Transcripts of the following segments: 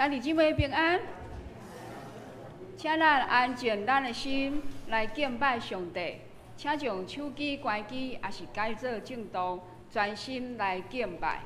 兄弟姊妹平安，請咱安靜咱的心來敬拜上帝，請將手機關機，抑是改做震動，專心來敬拜。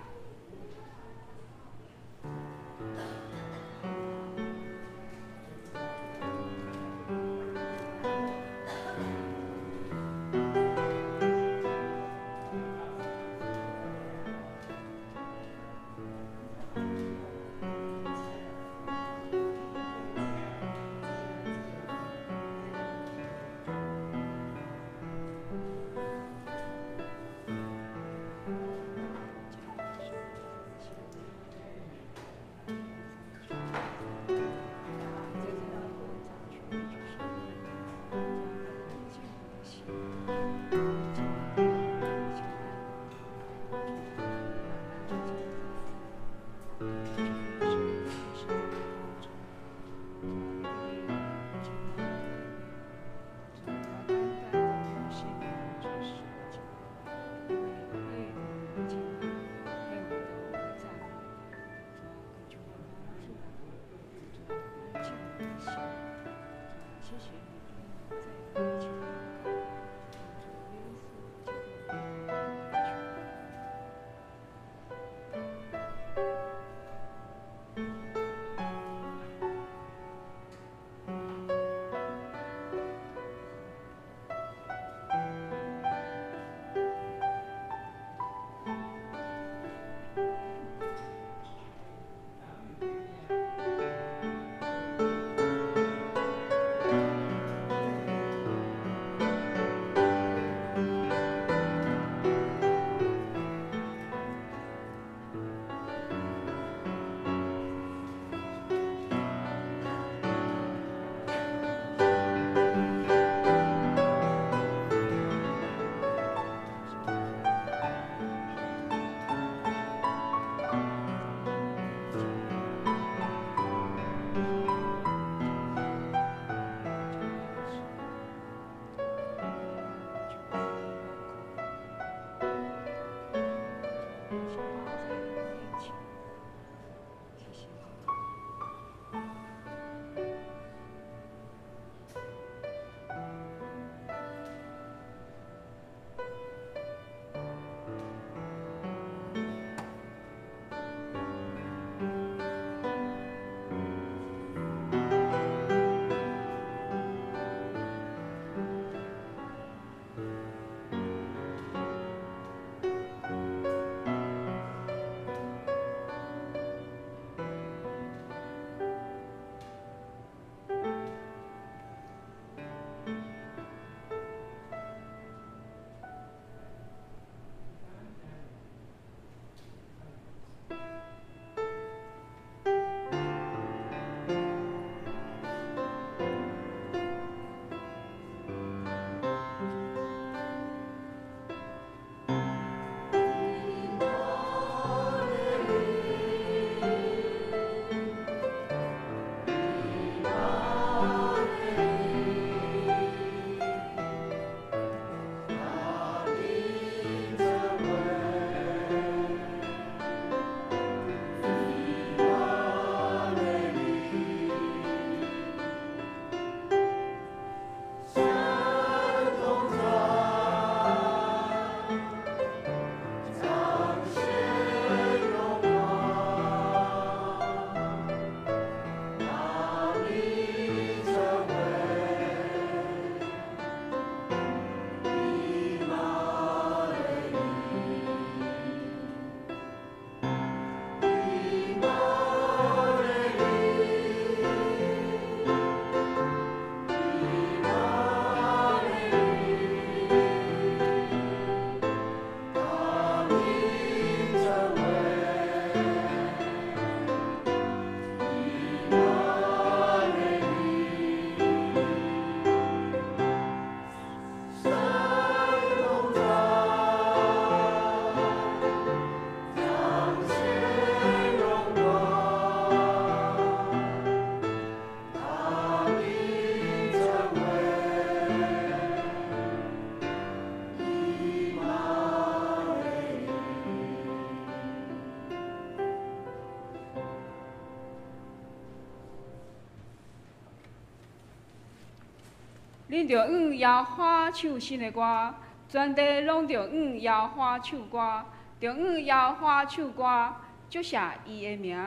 恁著向耶和华唱新的歌，全地攏著向耶和华唱歌，著向耶和华唱歌，祝谢伊的名，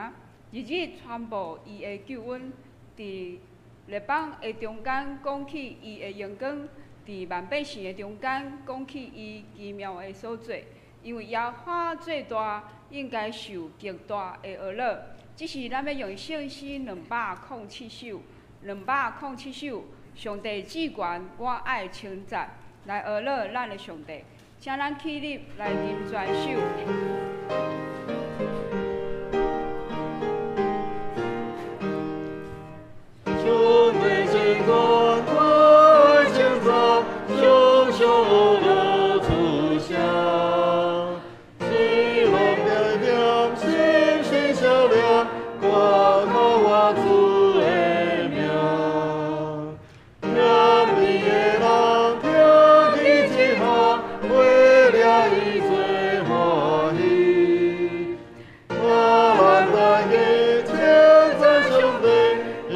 日日传布伊的救恩，伫列邦的中间讲起伊的荣光，伫万百姓的中间讲起伊奇妙的所做。因为耶和华做大，应该受极大的呵咾。这是咱欲用圣诗207首，两百空七首。上帝至悬，我爱称赞，来呵咾咱的上帝。请咱起立来吟全首。上帝至悬，我爱称赞，常常呵咾出声。喜乐点点，欣欣笑脸，夸口我主的名。谦卑的人听见这项，为了伊做欢喜。啊，咱大家称赞上帝，伊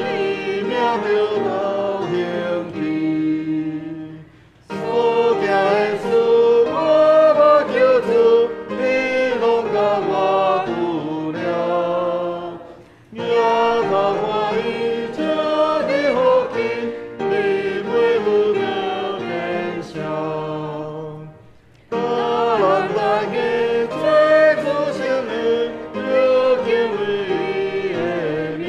名著都兴起。所行的事我无求助，你攏共我拄了。额头欢喜，这呢福气，你袂有著天上。啊，咱大家做主圣灵，著敬畏伊的名。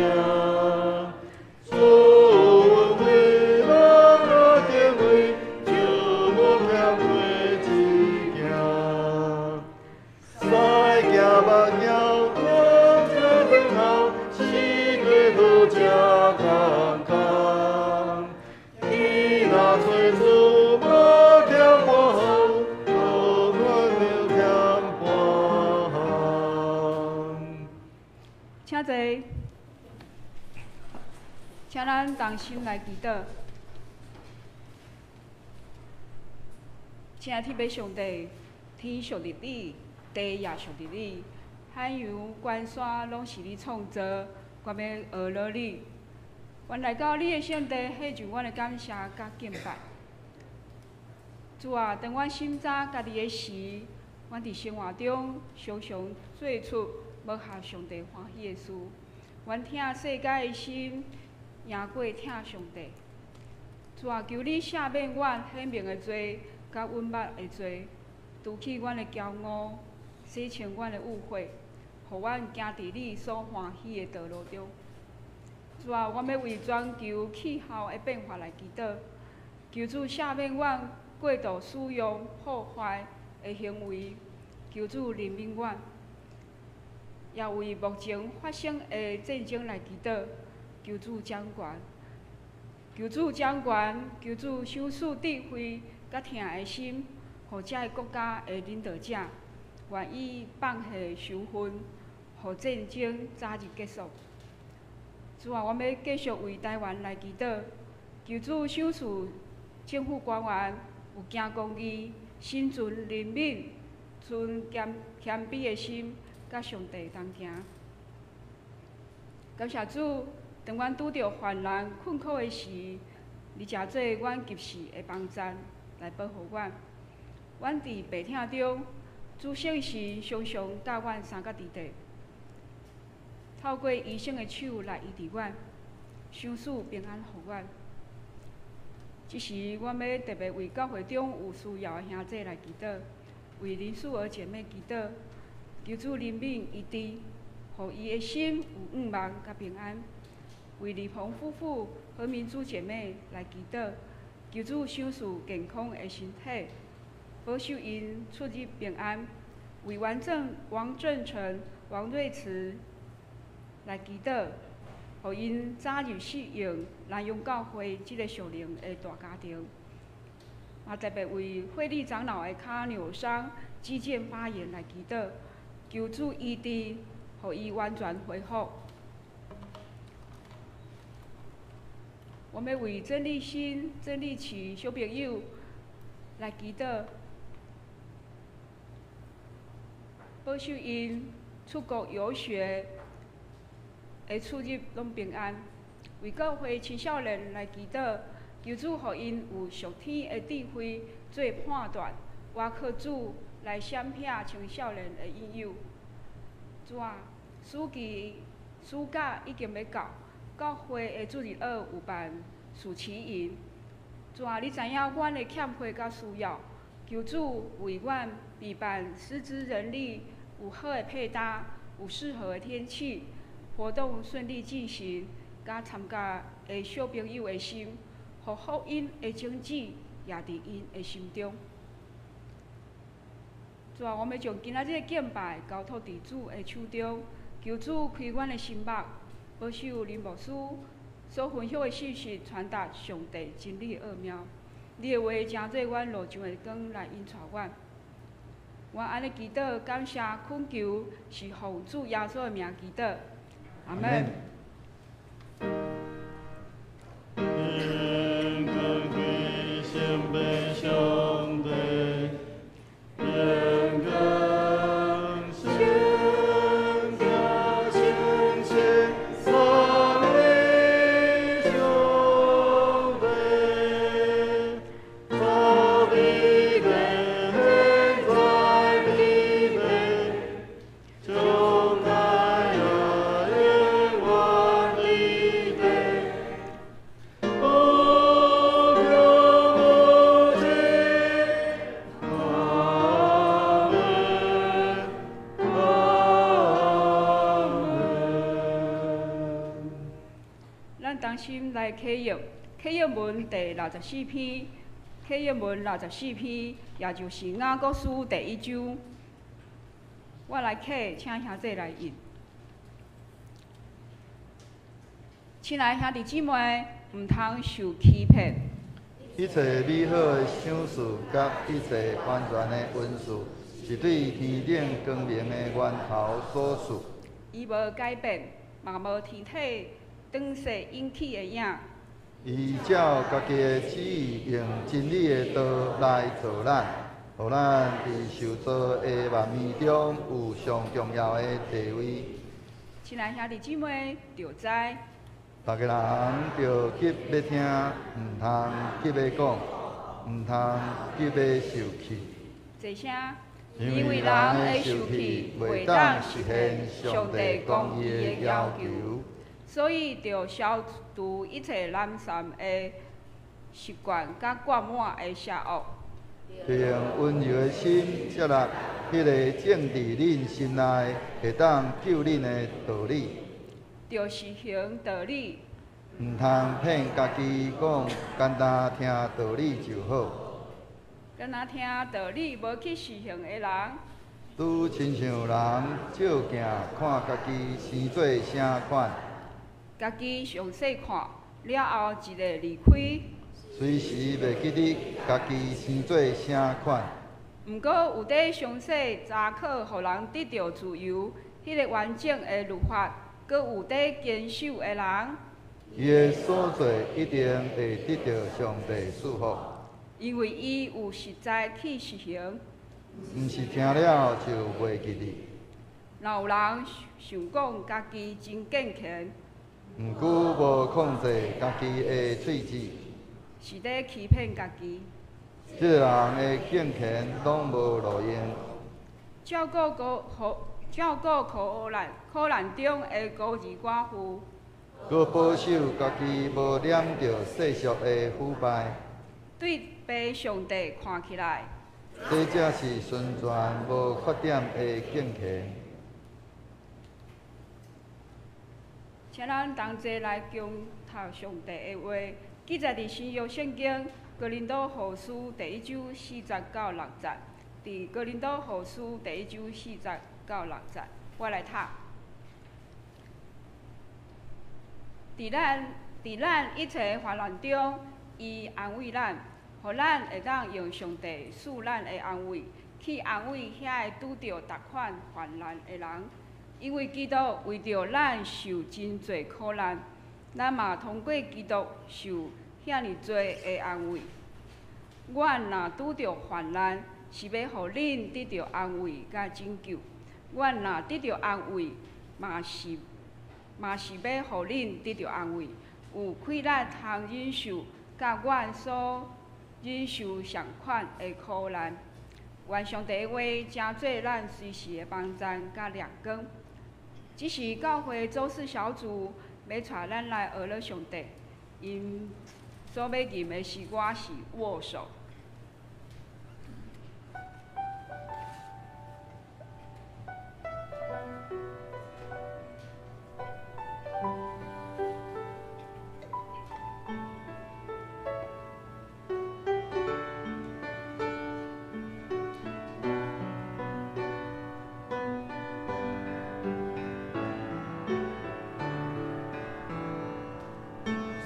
主恩惠，咱若敬畏，就无欠亏一件。西行目鸟，东行转后，四界都正空空。伊若找主，无欠半项，永远无欠半项。请坐，请咱同心来祈祷。亲爱的天父上帝，天属于你，地也属于你，海洋、关山攏是你创造，我欲呵咾你。阮来到你的圣殿，献上阮的感谢佮敬拜。主啊，当阮审查家己的时，阮伫生活中常常做出无合上帝欢喜的事。阮疼世界的心，赢过疼上帝。主啊，求你赦免阮显明的罪，佮隐捌的罪，除去阮的骄傲，洗清阮的污秽，予阮行伫你所欢喜的道路中。主啊，阮欲为全球气候的变化来祈祷，求主赦免阮过度使用破坏的行为，求主怜悯阮，也为目前发生的战争来祈祷，求主掌权，求主掌权，求主赏赐智慧佮疼的心，予这个国家的领导者愿意放下仇恨，予战争早日结束。主啊，阮欲继续为台湾来祈祷，求主赏赐政府官员有行公义、心存怜悯、存谦卑的心，佮上帝同行。感谢主，当阮拄著患难困苦的时，你成做阮及时的帮赞，来保护阮。阮伫病痛中，主圣神常常佮阮相佮伫底，透过医生的手来医治阮，赏赐平安予阮。这时，阮欲特别为教会中有需要的兄弟来祈祷，为林素娥姐妹祈祷，求主怜悯医治，予伊的心有向望佮平安。为李鹏夫妇和明珠姐妹来祈祷，求主赏赐健康的身体，保守𪜶出入平安。为王正成、王瑞慈来祈祷，予𪜶早日适应南洋教会这个属灵的大家庭。嘛特别为慧丽长老的跤扭伤、肌腱发炎来祈祷，求主医治，予伊完全恢复。我欲为曾立新、曾立奇小朋友来祈祷，保守𪜶出国游学的出入拢平安。为教会青少年来祈祷，求求主予𪜶有屬天的智慧做判斷，倚靠主來閃避青少年的引誘。主啊，暑期暑假已經欲到，教會的主日學有辦暑期營。主啊，你知影阮的欠缺佮需要，求主為阮備辦師資人力有好的配搭，有適合的天氣，活動順利進行，佮參加的小朋友的心，予福音的種子也佇𪜶的心中。主啊，我們將今仔日的敬拜交託佇主的手中，求主開阮的心目，保守林牧師所分享的信息，傳達上帝真理的奧妙。你的話成做阮路上的光來引帶阮。我按呢祈禱，感謝懇求，是奉主耶穌的名祈禱。阿門。願光歸聖父上帝，願光聖子聖聖三位上帝，在地地，在地地，將來永遠地地。無窮無盡，阿門，阿門。咱同心來啟用，啟用文第六十四篇，啟用文六十四篇，也就是雅各書第一章。我來啟，請兄弟來印。親愛兄弟姊妹，毋通受欺騙。一切美好的賞賜佮一切完全的恩賜，是對天頂光明的源頭所賜。伊無改變，嘛無天體轉勢引起的影。伊照家己的旨意，用真理的道來造咱，予咱佇受造的萬物中有上重要的地位。親愛兄弟姊妹，著知。逐个人著急欲聽，毋通急欲講，毋通急欲受氣。坐聲，因為人的受氣袂當實現上帝公義的要求。所以著消除一切懶散的習慣，佮掛滿的邪惡。著用溫柔的心接納彼个種佇恁心內會當救恁的道理。著實行道理。毋通騙家己講，干焦聽道理就好。干焦聽道理無去實行的人，拄親像人照鏡看家己生做啥款。家己詳細看了後，一下離開。隨時袂記得家己生做啥款。毋過有佇詳細查考，予人得著自由，彼个完整的律法，閣有佇堅守的人，伊的所做一定會得著上帝賜福。因為伊有實在去實行。毋是聽了就袂記得。若有人想講家己真敬虔，毋過無控制家己的喙舌，是咧欺騙家己。這個人的敬虔攏無路用。照顧照顧苦難苦難中的孤兒寡婦，閣保守家己無染著世俗的腐敗。對父上帝看起來，這才是純全無缺點的敬虔。請咱同齊來恭讀上帝的話，記載佇新約聖經哥林多後書第一章四節到六節。佇哥林多後書第一章四節到六節，我來讀。佇咱一切患難中，伊安慰咱，予咱會當用上帝賜咱的安慰，去安慰遐個拄著逐款患難的人。因為基督為著咱受真濟苦難，咱嘛通過基督受遐爾濟的安慰。阮若拄著患難，是欲予恁得著安慰佮拯救；阮若得著安慰，嘛是欲予恁得著安慰，有氣力通忍受佮阮所忍受仝款的苦難。願上帝的話成做咱隨時的幫贊佮亮光。這是教會周四小組欲帶咱來學了上帝，𪜶所欲吟的是我是握手。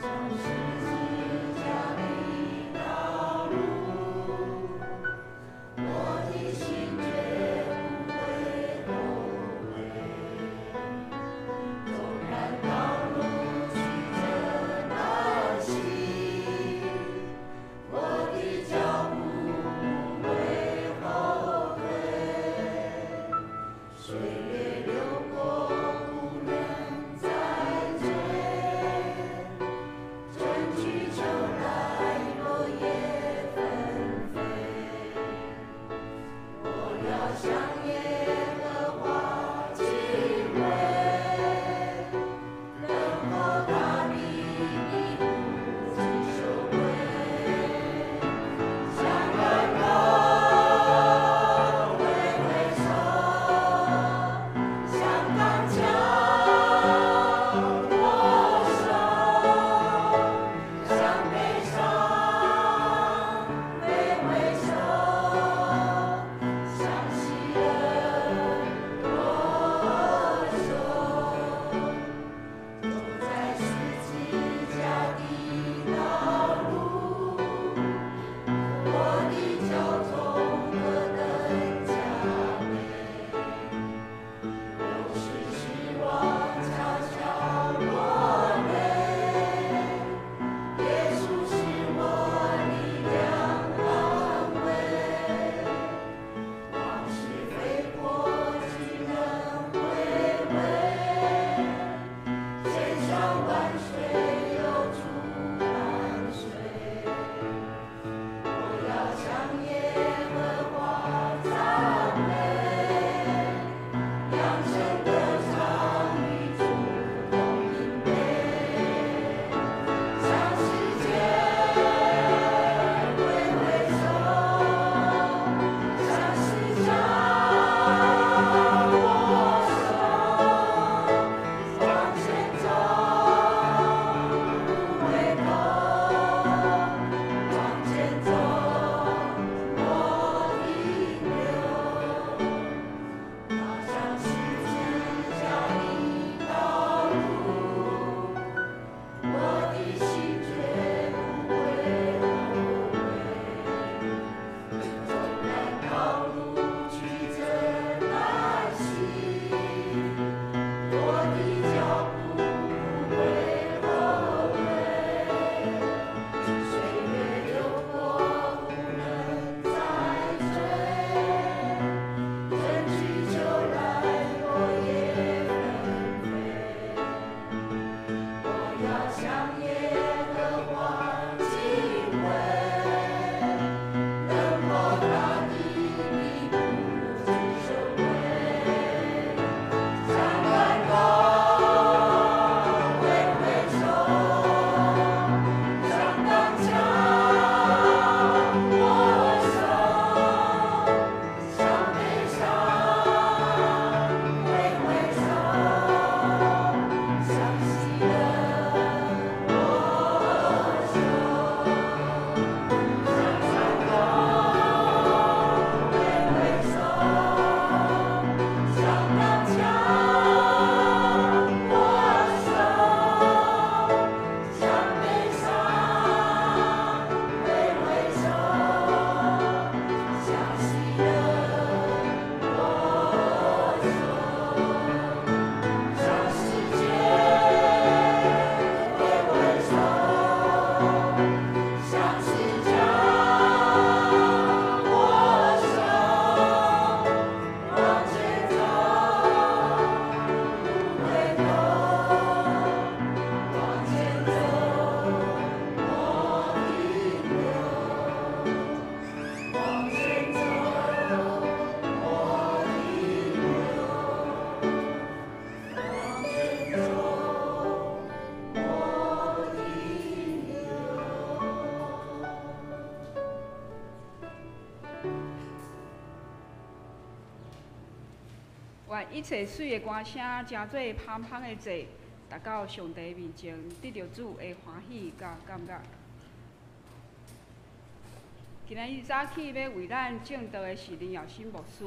像十字架的道路。一切媠的歌聲，成做芳香的祭，達到上帝面前，得著主的歡喜佮感覺。今仔日早起欲為咱證道的是林耀新牧師，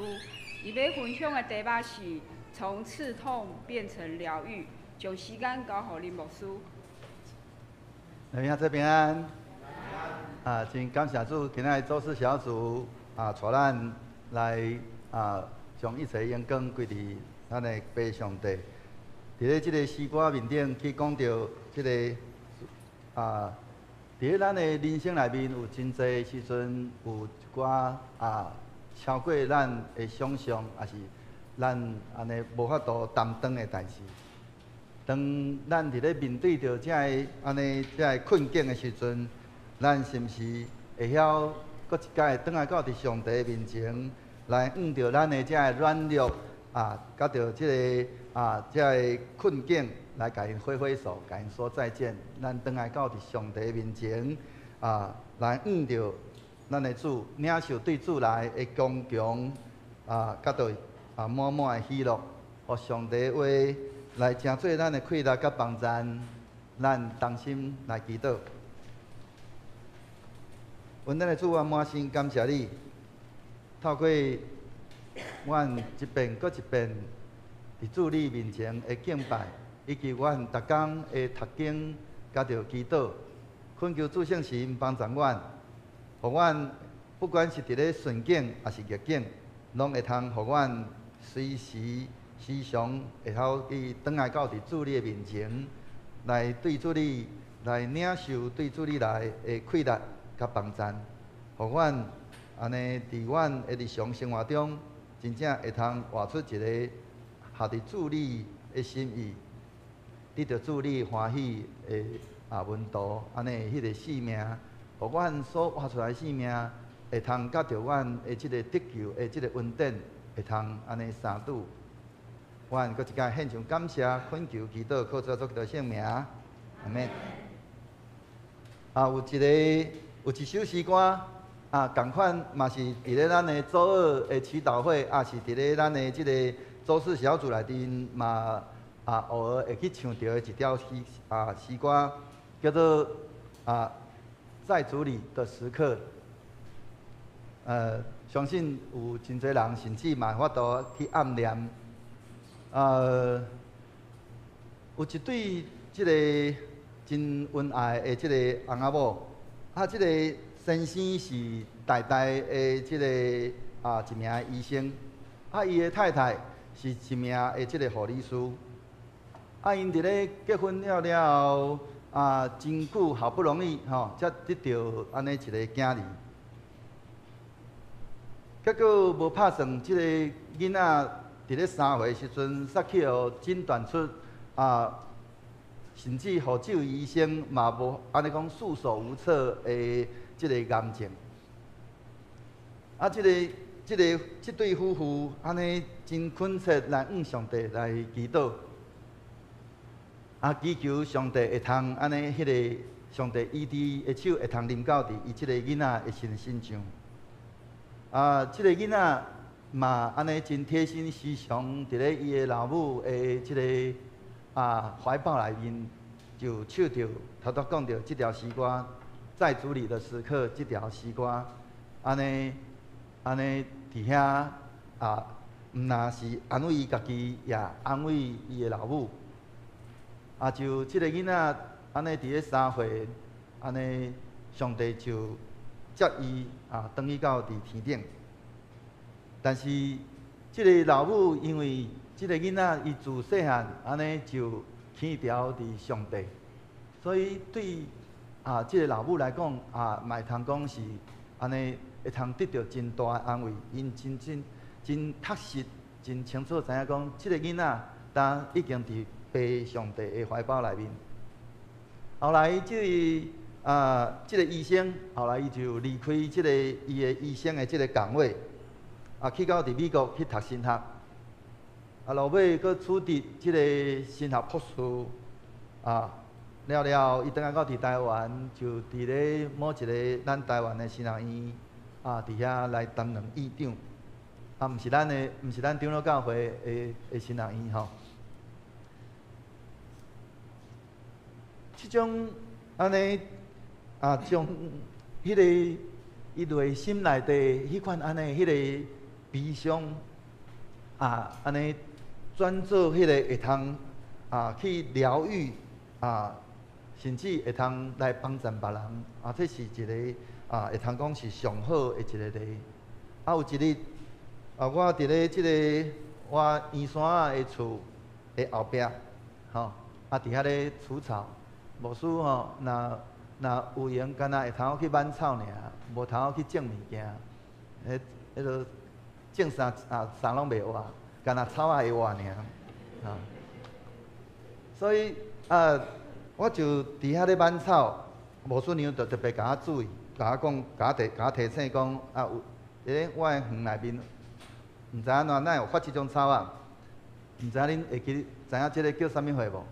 伊欲分享的題目是從刺痛變成療癒，將時間交予林牧師。來，兄姊平安。啊，真感謝主，今仔日周四小組啊，帶咱來啊，將一切榮光歸佇咱的父上帝。佇咧這个詩歌面頂去講著這个啊，佇咧咱的人生內面有真濟時陣有一寡啊，超過咱的想象，抑是咱按呢無法度擔當的代誌。當咱佇咧面對著這个按呢這个困境的時陣，咱是毋是會曉閣一擺轉來到佇上帝面前，來向著咱的這个軟弱啊，佮著這个啊這个困境來共𪜶揮揮手，共𪜶說再見。咱轉來到佇上帝面前啊，來向著咱的主，領受對主來的剛強啊，佮著啊滿滿的喜樂，予上帝話來成做咱的氣力佮幫贊，咱同心來祈禱。阮咱的主啊，滿心感謝你，透過阮一遍閣一遍佇主你面前的敬拜，以及阮逐工的讀經佮著祈禱，懇求主聖神幫助阮，予阮不管是佇咧順境抑是逆境，攏會通予阮隨時時常會曉去轉來到佇主你的面前，來對主你來領受對主你來的氣力佮幫贊，予阮按呢佇阮的日常生活中，真正會通活出一个合佇主你的心意，得著主你歡喜的啊門徒，按呢彼个生命，予阮所活出來的生命，會通佮著阮的這个得救的這个恩典，會通按呢相拄。阮閣一擺獻上感謝，懇求祈禱，靠主耶穌基督聖名，阿們。啊，有一个有一首詩歌，啊，仝款嘛是佇咧咱的周二的祈禱會，抑是佇咧咱的這个周四小組內面嘛，啊，偶爾會去唱著的一條詩啊詩歌，叫做啊，在主裡的時刻。相信有真濟人甚至嘛有法度去按念。有一對這个真恩愛的這個翁仔某，啊，這個先生是台大的這个啊一名醫生，啊，伊的太太是一名的這个護理師。啊，𪜶佇咧結婚了了後，啊，真久好不容易吼，才得著按呢一个囝兒。結果無拍算，這个囡仔佇咧3歲時陣，煞去予診斷出啊，甚至予這位醫生嘛無按呢講束手無策的這个癌症。啊，這个、這个、這對夫婦按呢真懇切來向上帝來祈禱，啊，祈求上帝會通按呢，彼个上帝醫治的手會通臨到佇伊這个囡仔的身上。啊，這个囡仔嘛按呢真貼心，時常佇咧伊的老母的這个啊懷抱內面，就唱著頭拄講著這條詩歌，在主裡的時刻，這條詩歌，按呢按呢佇遐啊，毋若是安慰伊家己，也安慰伊的老母。啊，就這个囡仔按呢佇咧3歲，按呢上帝就接伊啊，轉去到佇天頂。但是這个老母因為這個囡仔伊自細漢按呢就倚牢佇上帝，所以對啊這个老母來講啊，嘛會通講是按呢會通得著真大的安慰，𪜶真真真確實、真清楚知影講，這个囡仔當已經佇父上帝的懷抱內面。後來這个啊這个醫生後來伊就離開這个伊的醫生的這个崗位，啊，去到佇美國去讀神學，啊，落尾閣取得這个神學博士，啊，了了，伊轉來到佇台灣，就佇咧某一个咱台灣的神學院，啊，佇遐來擔任院長。啊，毋是咱的，毋是咱長老教會的神學院吼。這種按呢啊，將彼個伊內心內底彼款按呢，彼個悲傷啊，按呢轉做彼個會通啊去療癒啊，甚至會通來幫助別人啊，這是一個啊會通講是上好的一個例。啊，有一日啊，我佇咧這个我圓山仔的厝的後壁，吼，啊，佇遐咧除草。牧師吼，若若有閒，敢若會通去挽草爾，無通去種物件。彼彼落種啥啊，啥攏袂活，干焦草仔會活爾。啊，所以啊，我就佇遐咧挽草，牧師娘就特別共我注意，共我講，共我提，共我提醒講啊，有佇咧我的園內面，毋知按怎哪會有發這種草仔？毋知影恁會記知影這个叫啥物貨無？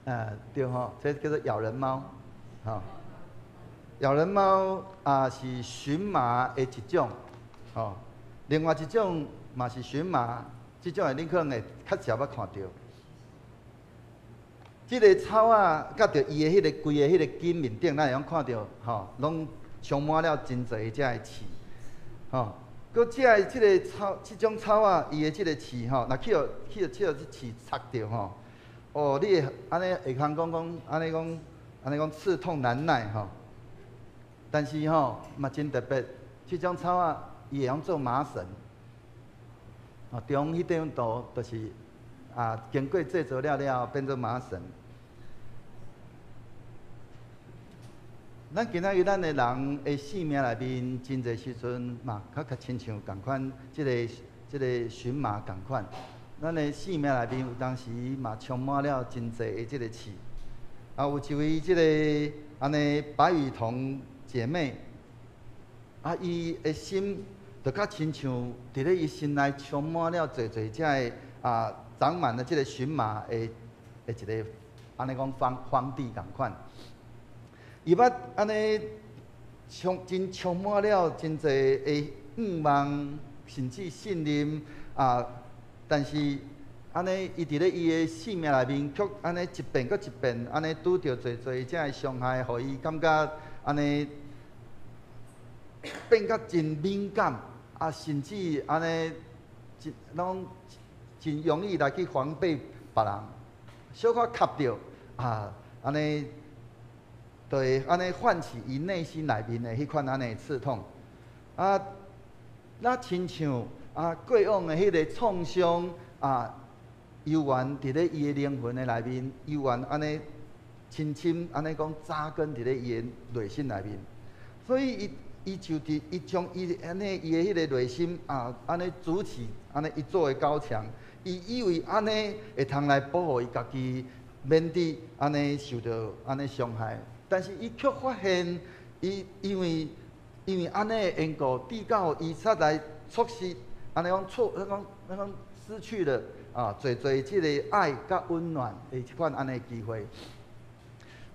啊，對吼，這叫做咬人貓，吼。咬人貓啊是蕁麻的一種，吼。另外一種嘛是蕁麻，這種的恁可能會較少捌看著。這个草仔，佮著伊的彼个規个彼个根面頂，咱會用看著，吼，攏充滿了真濟這个刺，吼。閣這个這个草，這種草仔，伊的這个刺吼，若去予去予去予這刺插著吼。哦，你會按呢會通講講，按呢講，按呢講刺痛難耐吼。但是吼嘛真特別，這種草仔伊會用做麻繩。哦，中彼張圖就是啊，經過製作了了後變做麻繩。咱今仔日咱的人的生命內面，真濟時陣嘛，較較親像仝款，這个這个蕁麻仝款。咱的生命內面有當時嘛充滿了真濟的這个刺。啊，有一位這个按呢白雨桐姐妹，啊，伊的心就較親像佇咧伊心內充滿了濟濟這个啊，長滿了這个蕁麻的的一个按呢講荒荒地仝款。伊捌按呢充真充滿了真濟的願望，甚至信任啊。但是，按呢，伊佇咧伊的生命內面，卻按呢一遍閣一遍，按呢拄著濟濟這个傷害，予伊感覺按呢變甲真敏感，啊，甚至按呢真攏真容易來去防備別人，小可磕著啊，按呢就會按呢喚起伊內心內面的彼款按呢刺痛，啊，那親像。啊，過往的彼个創傷啊，猶原佇咧伊的靈魂的內面，猶原按呢深深按呢講扎根佇咧伊的內心內面。所以伊伊就佇伊將伊按呢伊的彼个內心啊，按呢築起按呢一座的高牆，伊以為按呢會通來保護伊家己，免佇按呢受著按呢傷害。但是伊卻發現，伊因為因為按呢的緣故，直到伊才來促使。按呢講錯，彼講彼講失去了啊，濟濟這个愛佮溫暖的這款按呢機會，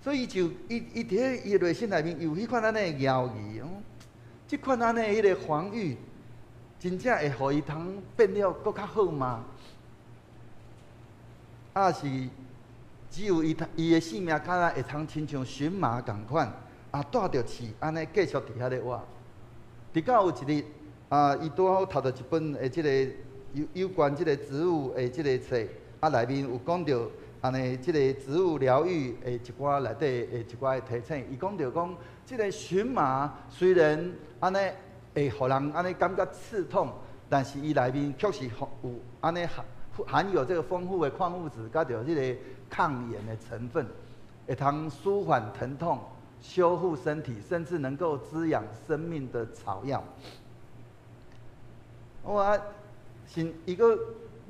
所以伊就伊伊佇咧伊的內心內面有彼款按呢的猶疑，講這款按呢彼个防禦，真正會予伊通變了閣較好嗎？啊是只有伊伊的性命敢若會通親像蕁麻仝款，啊帶著刺按呢繼續佇遐咧活，直到有一日。啊！伊拄好讀著一本的這个有有關這个植物的這个冊，啊，內面有講著按呢這个植物療癒的一寡內底的一寡的提醒。伊講著講，這个蕁麻雖然按呢會予人按呢感覺刺痛，但是伊內面確實有按呢含含有這个豐富的礦物質，佮著這个抗炎的成分，會通舒緩疼痛、修復身體，甚至能夠滋養生命的草藥。我是伊閣，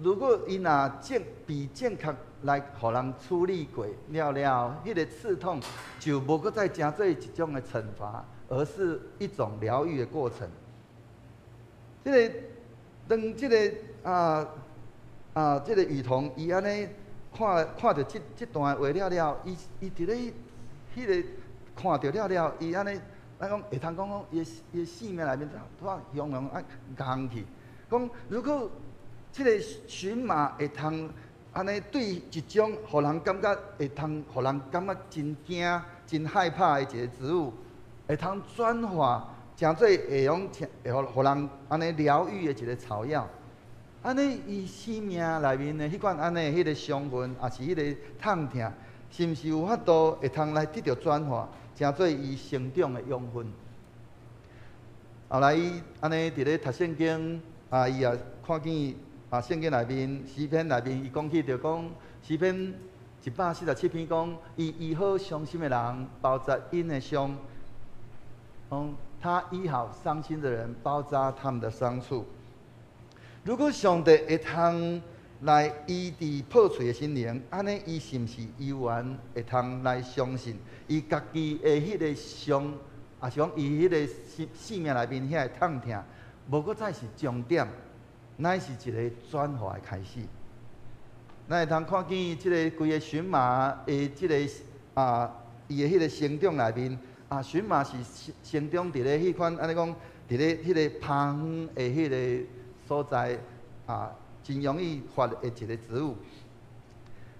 如果伊若正被正確來予人處理過了了後，彼个刺痛就無閣再成做一種的懲罰，而是一種療癒的過程。這个當這个啊啊，這个雨桐伊按呢看看著這這段話了了，伊伊佇咧彼个看著了了，伊按呢咱講會通講講，伊的性命內面拄仔雄雄啊硬去。講如果這个蕁麻會通按呢對一種予人感覺會通予人感覺真驚、真害怕的一个植物，會通轉化成做會用會予人按呢療癒的一个草藥。按呢伊生命內面的彼款按呢彼个傷痕，抑是彼个痛疼，是毋是有法度會通來得著轉化，成做伊成長的養分？後來伊按呢佇咧讀聖經，啊，伊也看見啊，聖經內面詩篇內面，伊講起著講詩篇147篇講，伊醫好傷心的人，包紮𪜶的傷，講他醫好傷心的人，包紮他們的傷處。如果上帝會通來醫治破碎的心靈，按呢伊是毋是猶原會通來相信伊家己的彼個傷，抑是講伊彼個生命內面遐个痛疼，無閣再是終點，乃是一個轉化的開始。咱會通看見這个規个蕁麻的這个啊，伊的彼个成長內面啊，蕁麻是成長佇咧彼款按呢講，佇咧彼个荒園的彼个所在啊，真容易發的一个植物。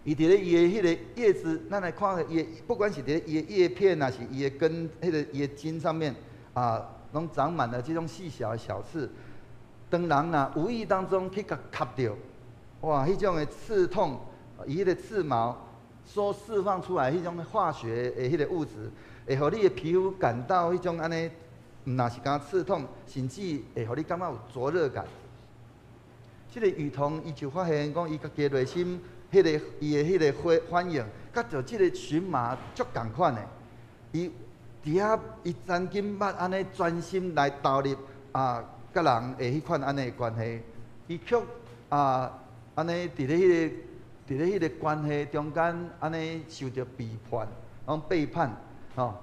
伊佇咧伊的彼个葉子，咱來看伊的，不管是佇咧伊的葉片，抑是伊的根，彼个伊的莖上面啊，攏長滿了這種細小的小刺。當人若無意當中去共磕著，哇！彼種的刺痛，伊彼个刺毛所釋放出來彼種化學的彼个物質，會予你的皮膚感到彼種按呢，毋若是干焦刺痛，甚至會予你感覺有灼熱感。這个雨桐伊就發現講，伊家己內心彼个伊的彼个反應，佮著這个蕁麻足仝款的。伊佇遐，伊曾經捌按呢專心來投入啊，佮人的彼款按呢關係，伊卻啊按呢佇咧彼個關係中間按呢受著背叛，講背叛，吼。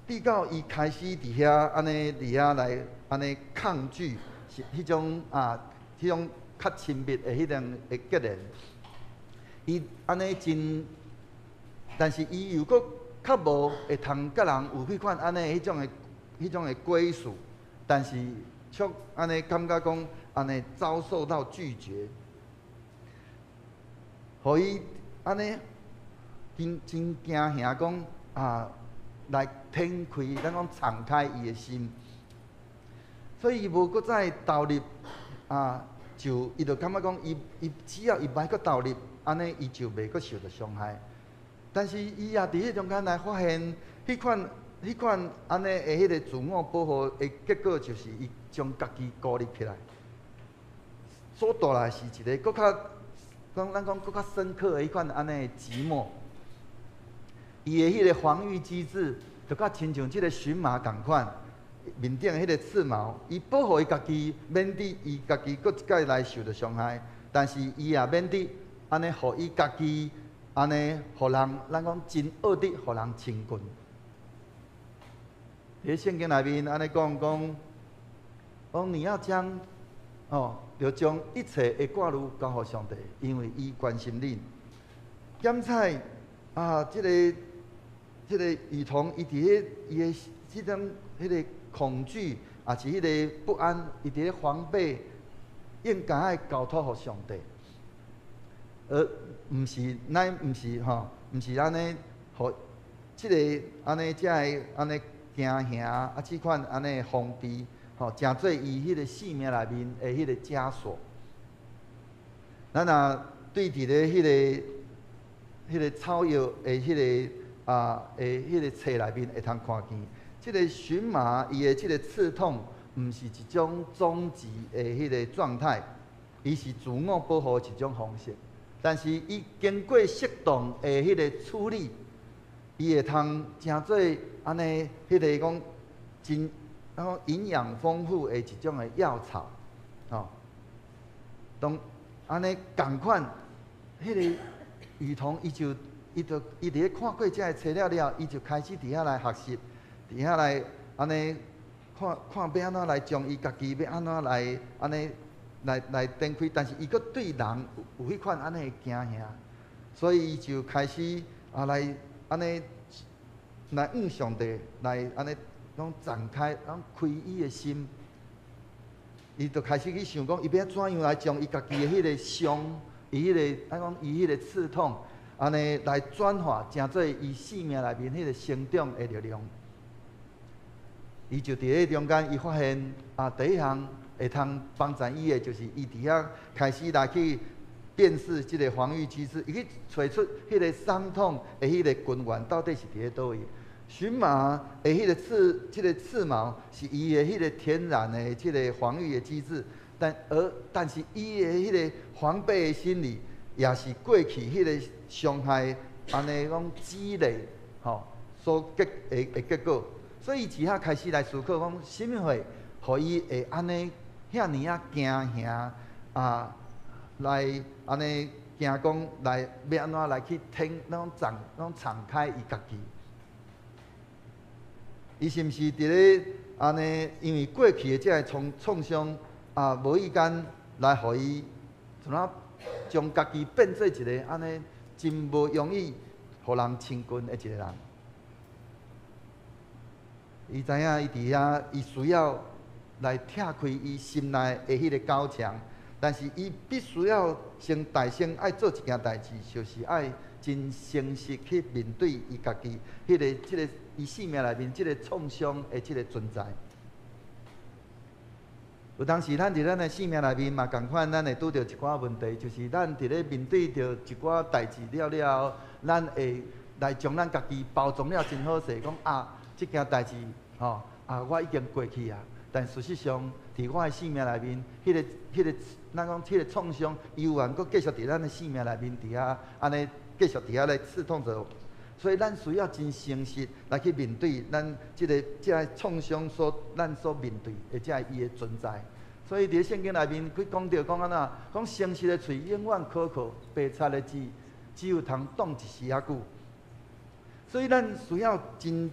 直到伊開始佇遐按呢佇遐來按呢抗拒，是彼種啊，彼種較親密的彼種的結連。伊按呢真，但是伊又閣較無會通佮人有彼款按呢彼種的歸屬，但是卻按呢感覺講按呢遭受到拒絕，予伊按呢真真驚嚇講啊，來展開，咱講敞開伊的心，所以伊無閣再投入啊，就伊就感覺講，伊只要伊莫閣投入，按呢伊就袂閣受著傷害。但是伊也佇彼中間來發現，彼款按呢的彼个自我保護的結果，就是伊將家己孤立起來，所帶來是一个閣較講咱講閣較深刻的彼款按呢的寂寞。伊的彼个防禦機制，就佮親像這个蕁麻仝款，面頂彼个刺毛，伊保護伊家己，免得伊家己閣一擺來受著傷害。但是伊也免得按呢，予伊家己按呢，予人咱講真惡得予人親近。佇聖經內面按呢講講，講你要將哦，著將一切的掛慮交予上帝，因為伊關心你。檢採啊，這个雨桐，伊佇咧伊的這種彼个恐懼，抑是彼个不安，伊佇咧防備，應該愛交託予上帝，而毋是，乃毋是吼，毋是按呢，予這个按呢，才會按呢驚嚇啊，這款按呢防備，吼，成做伊彼个性命內面的彼个枷鎖。咱若對佇咧彼个草藥的彼个啊的彼个冊內面會通看見，這个蕁麻伊的這个刺痛，毋是一種終極的彼个狀態，伊是自我保護的一種方式。但是伊經過適當的彼个處理，伊會通成做按呢彼个講真，咱講營養豐富的一種的藥草，吼。當按呢仝款，彼个雨桐伊就伊佇咧看過這个冊了了，伊就開始佇遐來學習，佇遐來按呢看看欲按怎來將伊家己欲按怎來按呢來展開，但是伊閣對人有彼款按呢的驚嚇，所以伊就開始啊來按呢來向上帝來按呢講展開，講開伊的心。伊就開始去想講，伊欲怎樣來將伊家己的彼個傷，伊彼個按講伊彼個刺痛，按呢來轉化，成做伊生命內面彼個成長的力量。伊就佇咧中間，伊發現啊，第一項會通幫助伊的，就是伊佇遐開始來去辨識這個防禦機制，伊去揣出彼個傷痛的彼個根源到底是佇咧佗位。蕁麻的彼個刺，這個刺毛是伊的彼個天然的這個防禦的機制，但是伊的彼個防備的心理，也是過去彼個傷害按呢講積累，吼所結的的結果。所以伊自遐開始來思考講，啥物會予伊會按呢遐爾仔驚嚇啊？來按呢驚講來欲按怎來去聽，那種敞那種敞開伊家己。伊是毋是佇咧按呢？因為過去的這个創創傷啊，無意間來予伊怎啊將家己變做一个按呢真無容易予人親近的一個人。伊知影伊佇遐，伊需要來拆開伊心內的彼個高牆，但是伊必須要先大先愛做一件代誌，就是愛真誠實去面對伊家己彼個這個伊生命內面這個創傷的這個存在。有當時咱佇咱的生命內面嘛仝款，咱會拄著一寡問題，就是咱佇咧面對著一寡代誌了了後，咱會來將咱家己包裝了真好勢，講啊，這件代誌吼啊，我已經過去啊。但事實上，佇我的生命內面，彼個、彼個，咱講彼個創傷，猶原閣繼續佇咱的生命內面佇遐，按呢繼續佇遐咧刺痛著。所以咱需要真誠實來去面對咱這个這个創傷所咱所面對的這个伊的存在。所以佇聖經內面去講著講按怎，講誠實的喙永遠可靠，白賊的舌只有通擋一時仔久。所以咱需要真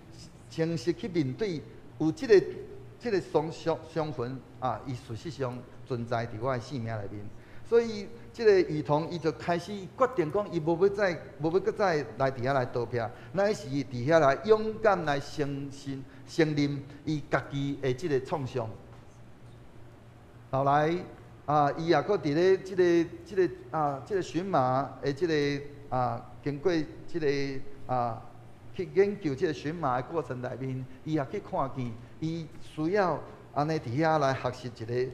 誠實去面對有這个這个傷傷傷痕啊，伊事實上存在佇我的生命內面。所以這个雨桐伊就開始決定講，伊無欲再無欲閣再來佇遐來逃避，乃是佇遐來勇敢來承認承認伊家己的這個創傷。後來啊，伊也閣佇咧這个這个啊這个蕁麻的這个啊經過這个啊去研究這个蕁麻的過程內面，伊也去看見，伊需要按呢佇遐來學習一个。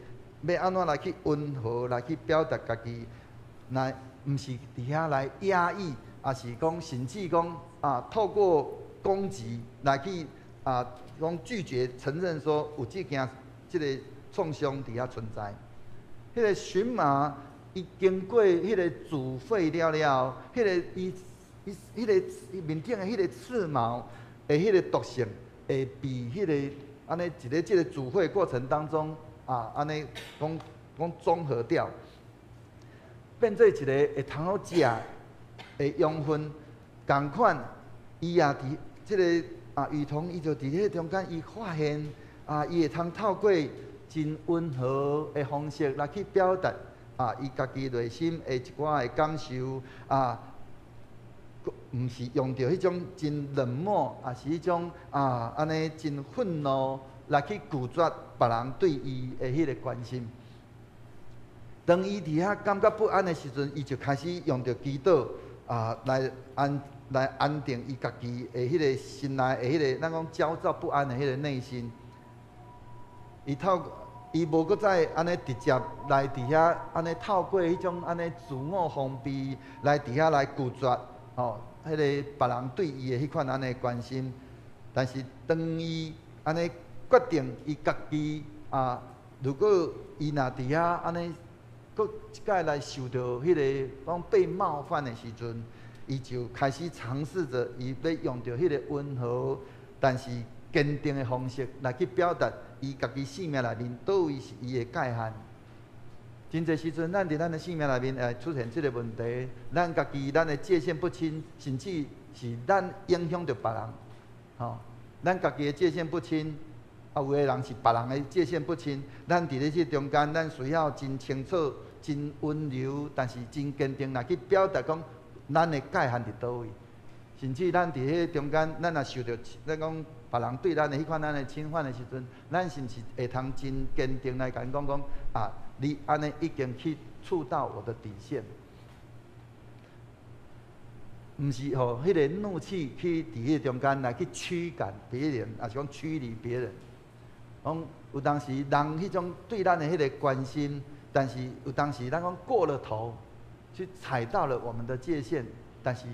欲按怎來去溫和來去表達家己，來毋是佇遐來壓抑，抑是講甚至講啊，透過攻擊來去啊，講拒絕承認說有這件這个創傷佇遐存在。彼个蕁麻，伊經過彼个煮沸了了後，彼个伊伊彼个面頂的彼个刺毛的彼个毒性，會被彼个按呢一个這个煮沸過程當中。啊，按呢講講綜合掉，變做一个會通好食的養分，仝款，伊也佇這个啊，雨桐伊就佇彼中間，伊發現啊，伊會通透過真溫和的方式來去表達啊，伊家己內心的一寡的感受啊，毋是用著彼種真冷漠，抑是彼種啊按呢真憤怒來去拒絕別人對伊的彼個關心。當伊佇遐感覺不安的時陣，伊就開始用著祈禱啊來安來安定伊家己的彼個心內的彼個咱講焦躁不安的彼個內心。伊透伊無閣再按呢直接來佇遐按呢透過彼種按呢自我封閉來佇遐來拒絕吼，彼個別人對伊的彼款按呢關心。但是當伊按呢決定伊家己啊，如果伊若佇遐按呢，閣一擺來受著彼个講被冒犯的時陣，伊就開始嘗試著伊欲用著彼個溫和，但是堅定的方式來去表達伊家己生命內面佗位是伊的界限。真濟時陣，咱佇咱的生命內面會出現這个問題，咱家己咱的界限不清，甚至是咱影響著別人。吼，咱家己的界限不清。啊，有的人是別人的界限不清，咱佇咧這中間，咱需要真清楚、真溫柔，但是真堅定來去表達講，咱的界限佇佗位。甚至咱佇彼中間，咱若受著咱講別人對咱的彼款按呢侵犯的時陣，咱是毋是會通真堅定來共𪜶講講啊？你按呢已經去觸到我的底線，毋是予彼个怒氣去佇彼個中間來去驅趕別人，抑是講驅離別人。講有當時人彼種對咱的彼个關心，但是有當時咱講過了頭，去踩到了我們的界限，但是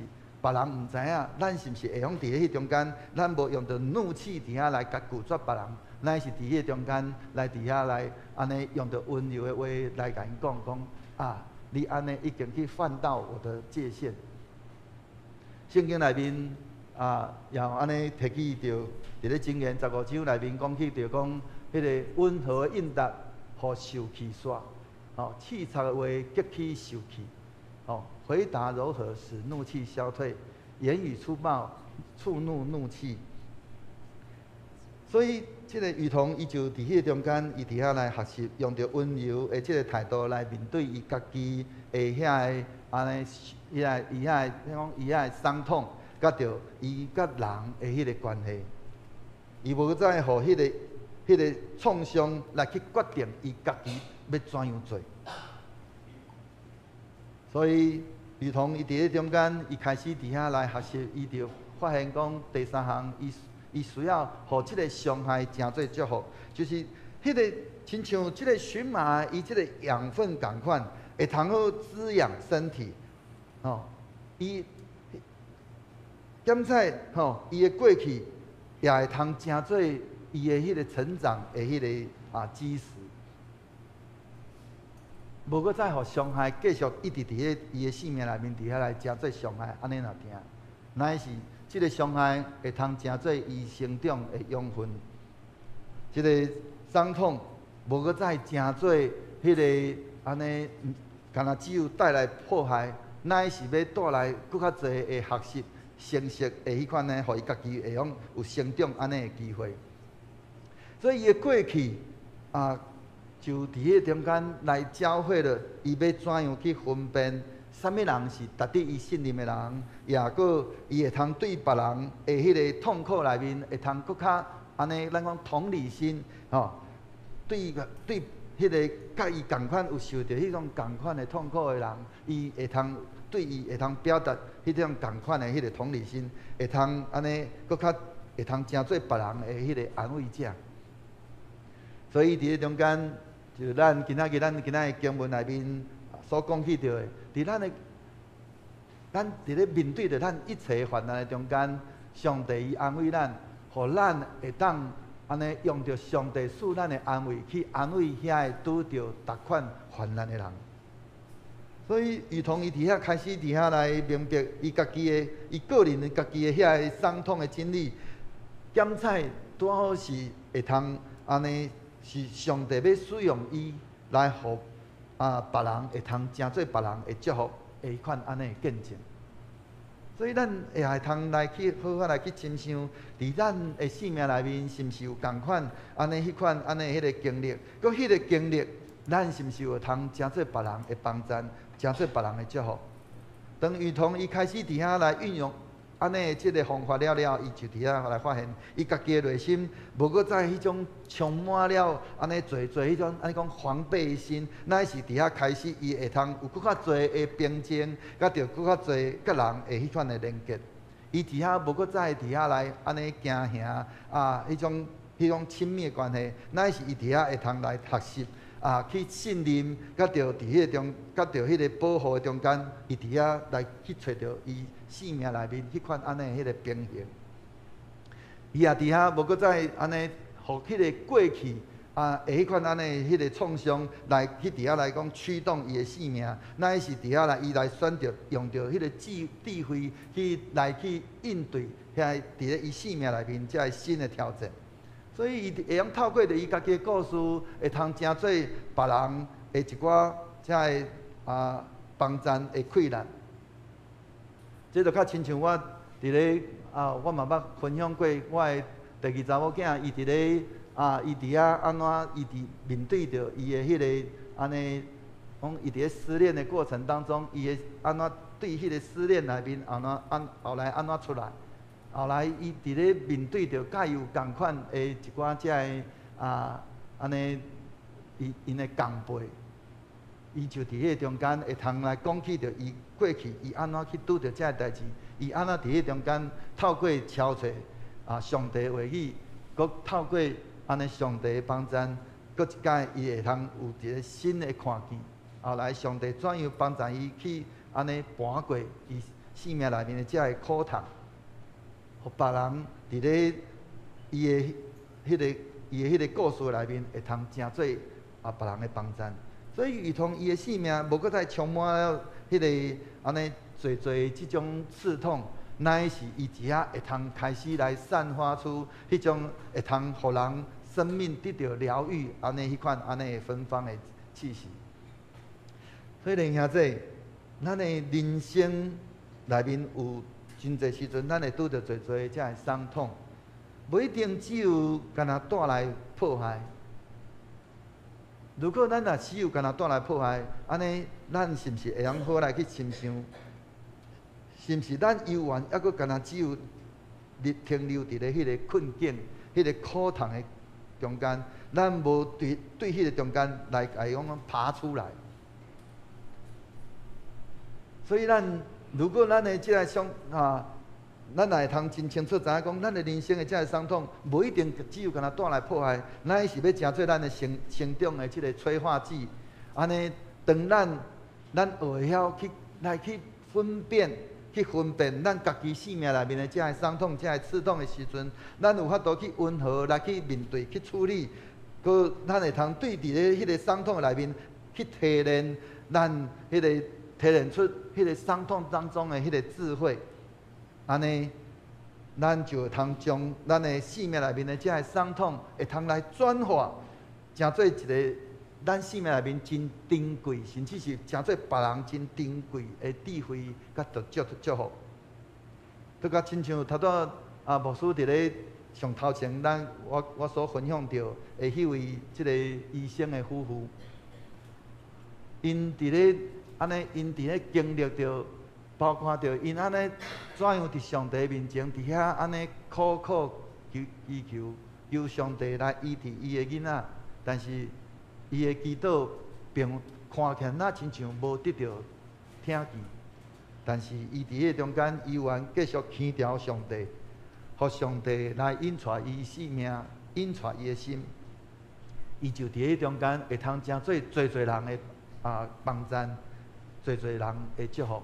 別人毋知影，咱是毋是會用佇彼中間，咱無用著怒氣佇遐來共拒絕別人，咱是佇彼個中間來佇遐來按呢用著溫柔的話來共𪜶講講啊，你按呢已經去犯到我的界限。聖經內面啊，也按呢提起著，佇咧箴言15章內面講起著講，彼个溫和的應答，予受氣煞，吼，刺插的話激起受氣，吼，回答柔和使怒氣消退，言語粗暴觸怒怒氣。所以，這个雨桐伊就佇彼个中間，伊佇遐來學習，用著溫柔的這个態度來面對伊家己的遐个按呢，伊遐伊遐個，講伊遐个傷痛，佮著伊佮人的彼个關係，伊無再予彼个創傷來去決定伊家己欲怎樣做。所以，雨桐伊佇咧中間，伊開始佇遐來學習，伊就發現講第三項，伊需要予這个傷害成做祝福，就是彼个親像這个蕁麻，伊這个養分仝款，會通好滋養身體，吼，伊鹹菜吼，伊的過去也會通成做伊的彼个成長的彼个基石。無閣再予傷害繼續一直佇咧伊的生命內面佇遐來成做傷害，按呢若疼，乃是這个傷害會通成做伊成長的養分。這个傷痛無閣再成做彼个按呢，敢若只有帶來破壞，乃是欲帶來閣較濟的學習、成熟的彼款呢，予伊家己會用有成長按呢的機會。所以伊的過去啊，就佇彼個中間來教會了伊欲怎樣去分辨，啥物人是值得伊信任的人，也閣伊會通對別人的彼个痛苦內面會通閣較按呢，咱講同理心，吼，對彼个佮伊仝款有受著彼種仝款的痛苦的人，伊會通對伊會通表達彼種仝款的彼个同理心，會通按呢閣較會通成做別人的彼个安慰者。所以佇咧中間，就咱今仔日經文內面所講起著的，佇咱的咱佇咧面對著咱一切患難的中間，上帝伊安慰咱，予咱會當按呢用著上帝賜咱的安慰去安慰遐个拄著逐款患難的人。所以，雨桐伊佇遐開始佇遐來明白伊家己的、伊個人的家己的遐个傷痛的經歷，鹹菜拄好是會通按呢，是上帝欲使用伊來予別人會通成做別人的祝福的彼款按呢的見證。所以咱也會通來去好好來去深想，佇咱的生命內面，是毋是有仝款按呢彼款按呢彼个經歷？閣彼个經歷，咱是毋是有通成做別人的幫贊，成做別人的祝福？當雨桐伊開始佇遐來運用按呢這个方法了了，伊就佇遐來發現，伊家己的內心無閣再彼種充滿了按呢濟濟彼種按呢講防備的心，乃是佇遐開始，伊會通有閣較濟的平靜，佮著閣較濟佮人的彼款的連結。伊佇遐無閣再佇遐來按呢驚嚇啊，彼種親密的關係，乃是伊佇遐會通來學習啊，去信任，佮著佇彼个中，佮著彼个保護的中間，伊佇遐來去揣著伊生命內面彼款按呢彼个平衡。伊也佇遐無閣再按呢，予彼个過去啊，彼款按呢彼个創傷來去佇遐來講驅動伊的生命，乃是佇遐來伊來選擇用著彼个智慧去來去應對遐佇咧伊生命內面這个新的挑戰。所以伊會用透過著伊家己的故事，會通成做別人的一寡這个幫贊的氣力。這就較親像我佇咧啊，我嘛捌分享過我的第二查某囝，伊佇咧啊，伊佇遐按怎，伊佇面對著伊的彼个按呢講伊佇咧失戀的過程當中，伊會按怎對彼個失戀內面，按怎按後來按怎出來？後來伊佇咧面對著佮伊有仝款的一寡遮的啊，按呢，伊𪜶的共輩，伊就佇彼个中間會通來講起著伊過去伊按怎去拄著遮个代誌，伊按怎佇彼中間透過敲揣啊上帝話語，閣透過按呢上帝的幫贊，閣一擺伊會通有一个新的看見。後來上帝怎樣幫助伊去按呢跋過伊生命內面的遮个苦痛，予別人佇咧伊的彼个伊的彼个故事內面會通成做啊別人的幫贊。所以，如同伊的生命無閣再充滿了彼个按呢濟濟這種刺痛，乃是伊佇遐會通開始來散發出彼種會通予人生命得著療癒按呢彼款按呢的芬芳的氣息。所以，弟兄姊，咱的人生內面有真濟時陣，咱會拄著濟濟遮的傷痛，無一定只有干焦帶來迫害。如果咱若只有干焦帶來迫害，按呢，咱是毋是會用好來去深想？是毋是咱猶原猶閣干焦只有停留佇咧彼个困境、彼个苦痛的中間？咱無對對彼个中間來共伊講爬出來。所以咱如果咱的這个傷啊，咱若會通真清楚知影講，咱的人生的這个傷痛，無一定只有干焦帶來迫害，乃是欲成做咱的成成長的這个催化劑。按呢，當咱咱學會曉去來去分辨、去分辨咱家己生命內面的這个傷痛、這个刺痛的時陣，咱有法度去溫和來去面對、去處理，閣咱會通對佇咧彼个傷痛內面去提煉咱彼个提煉出彼个傷痛當中的彼个智慧，按呢，咱就會通將咱的生命內面的這个傷痛，會通來轉化，成做一个咱生命內面真珍貴，甚至是成做別人真珍貴的智慧，佮祝祝福。拄甲親像頭拄啊，牧師佇咧上頭前，咱我我所分享著的彼位這个醫生的夫婦，𪜶佇咧按呢，𪜶佇咧經歷著，包括著𪜶按呢怎樣佇上帝面前佇遐按呢苦苦求祈求，求上帝來醫治伊的囡仔，但是伊的祈禱並看起來若親像無得著聽見，但是伊佇彼个中間，伊猶原繼續牽牢上帝，予上帝來引帶伊生命，引帶伊的心，伊就佇彼中間會通成做濟濟人的啊幫贊，濟濟人的祝福。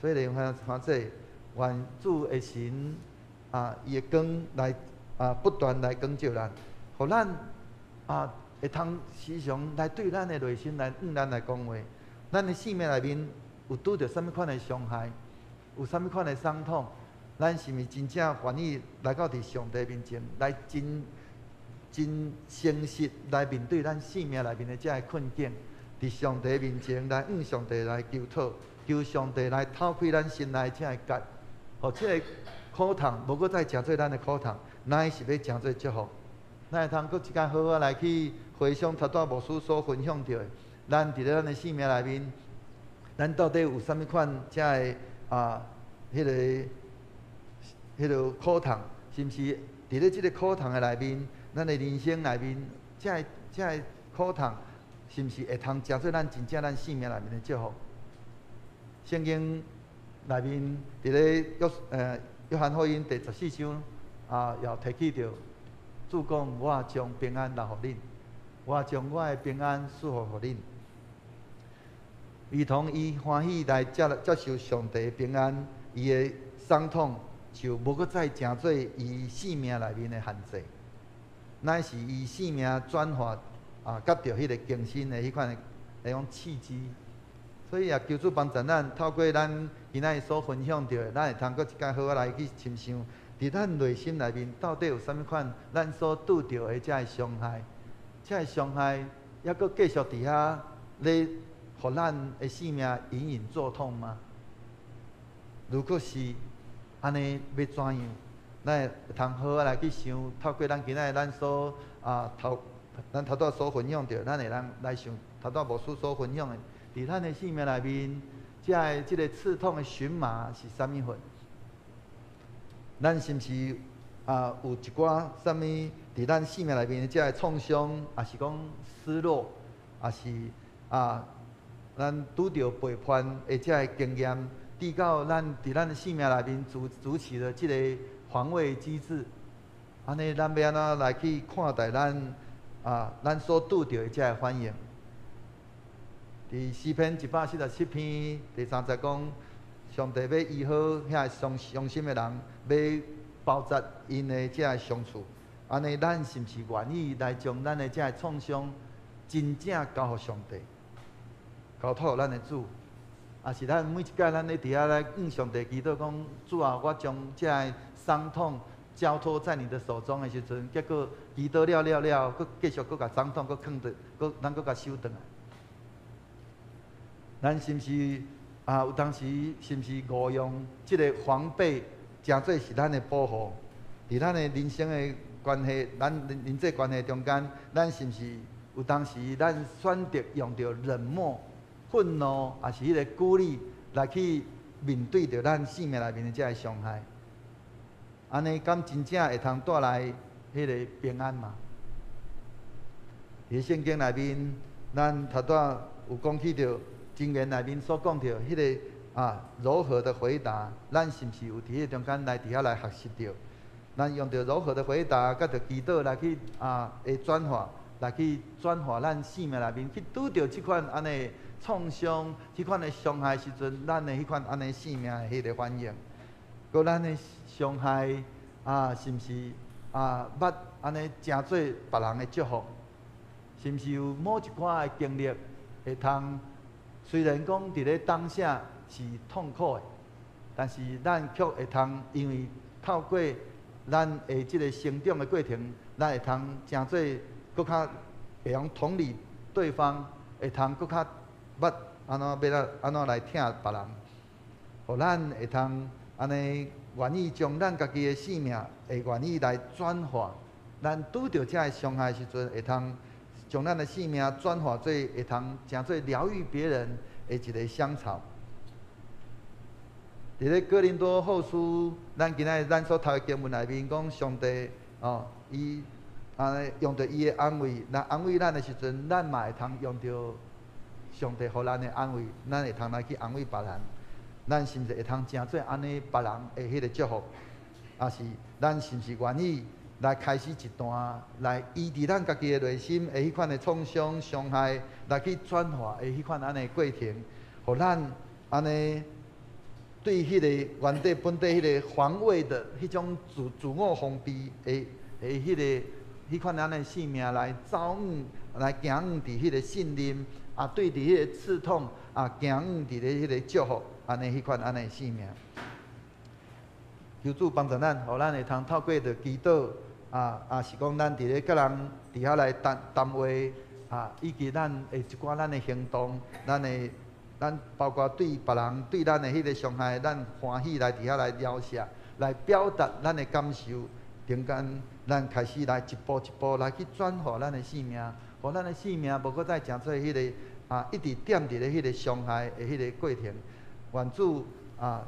所以你看，看這願主的神啊，伊的光來啊，不斷來光照咱，予咱啊會通時常來對咱的內心來向咱來講話。咱的生命內面有拄著啥物款的傷害，有啥物款的傷痛，咱是毋是真正願意來到佇上帝面前，來真真誠實來面對咱生命內面的這个困境？佇上帝面前來向上帝來求討，求上帝來透開咱心內這个結，予這个苦痛無閣再成做咱的苦痛，乃是欲成做祝福。咱會通閣一擺好好來去回想頭拄牧師所分享著的，咱佇咧咱的生命內面，咱到底有啥物款這个啊？彼个彼个苦痛，是毋是佇咧這个苦痛的內面，咱的人生內面，這个這个苦痛，是毋是會通成做咱真正咱生命內面的祝福？聖經內面佇咧約約翰福音第14章啊，也提起著主講：我將平安留予恁，我將我的平安賜予予恁。如同伊歡喜來接接受上帝的平安，伊的傷痛就無閣再成做伊生命內面的限制，乃是伊生命轉化啊，得著彼个更新的彼款的彼種契機。所以也求主幫助咱，透過咱今仔日所分享著的，咱會通閣一擺好好來去深想，佇咱內心內面到底有啥物款咱所拄著的這个傷害，這个傷害猶閣繼續佇遐咧，予咱的生命隱隱作痛嗎？如果是按呢，欲怎樣？咱會通好好來去想，透過咱今仔日咱所啊頭，咱頭拄所分享著，咱會通來想，頭拄牧師所分享的，佇咱的生命內面，這个這个刺痛的蕁麻是啥物貨？咱是毋是啊有一寡啥物佇咱生命內面的這个創傷，抑是講失落，抑是啊咱拄著背叛的這个經驗，直到咱佇咱的生命內面築起了這个防衛機制，按呢，咱欲按怎來去看待咱啊咱所拄著的這个反應？佇詩篇147篇第三節講，上帝欲醫好遐傷傷心的人，欲包紮𪜶的這个傷處。按呢，咱是毋是願意來將咱的這个創傷真正交予上帝，交託予咱的主？抑是咱每一擺咱咧佇遐來向上帝祈禱講，主啊，我將這个傷痛交託在你的手中的時陣，結果祈禱了了了，閣繼續閣共傷痛閣囥佇，閣咱閣共收轉來。咱是毋是啊？有當時是毋是誤用這个防備，誠做是咱的保護？佇咱的人生的關係，咱人際關係中間，咱是毋是有當時咱選擇用著冷漠、憤怒，抑是彼个孤立來去面對著咱生命內面的這个傷害？按呢，敢真正會通帶來彼个平安嗎？佇聖經內面，咱頭拄有講起著箴言內面所講著彼个啊柔和的回答，咱是毋是有佇彼個中間來佇遐來學習著？咱用著柔和的回答，佮著祈禱來去啊，會轉化，來去轉化咱生命內面去拄著這款按呢創傷、這款的傷害時陣，咱的彼款按呢生命的彼个反應。閣咱的傷害啊，是毋是啊？捌按呢誠做別人的祝福？是毋是有某一寡的經歷會通？雖然講佇咧當下是痛苦的，但是咱卻會通，因為透過咱的這个成長的過程，咱會通誠做閣較會用同理對方，會通閣較捌按怎欲來按怎來疼別人，予咱會通按呢願意將咱家己的生命會願意來轉化，咱拄著這个傷害時陣，會通將咱的生命轉化做會通誠做療癒別人的一个香草。佇咧哥林多後書，咱今仔日咱所讀的經文內面講，上帝哦，伊按呢用著伊的安慰來安慰咱的時陣，咱嘛會通用著上帝予咱的安慰，咱會通來去安慰別人。咱是毋是會通誠做按呢別人的彼个祝福？抑是咱是毋是願意來開始一段來醫治咱家己的內心的彼款的創傷、傷害，來去轉化的彼款按呢過程，予咱按呢對彼個原底本底彼个防衛的彼種自我封閉的的彼个彼款按呢生命來走向來行向佇彼个信任，啊，對佇彼个刺痛啊，行向佇咧彼個祝福，按呢彼款按呢生命。求主幫助咱，予咱會通透過著祈禱，啊啊是講咱佇咧佮人佇遐來談談話，啊，以及咱的一寡咱的行動，咱的咱包括對別人對咱的彼個傷害，咱歡喜來佇遐來饒恕，來表達咱的感受，中間咱開始來一步一步來去轉化咱的生命，予咱的生命無閣再誠做彼个啊，一直踮佇咧彼個傷害的彼個過程。願主啊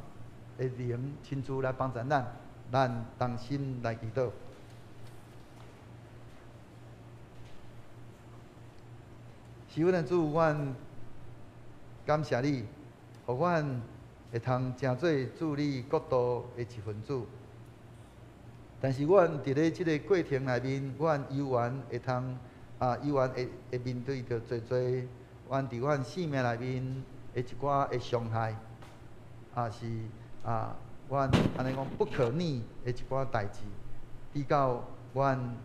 的靈親自來幫助咱，咱同心來祈禱。是阮的主，阮感謝你，予阮會通成做主你國度的一份子。但是阮佇咧這个過程內面，阮猶原會通啊，猶原會會面對著濟濟，阮佇阮生命內面的一寡的傷害，啊是啊，阮按呢講不可逆的一寡代誌，直到阮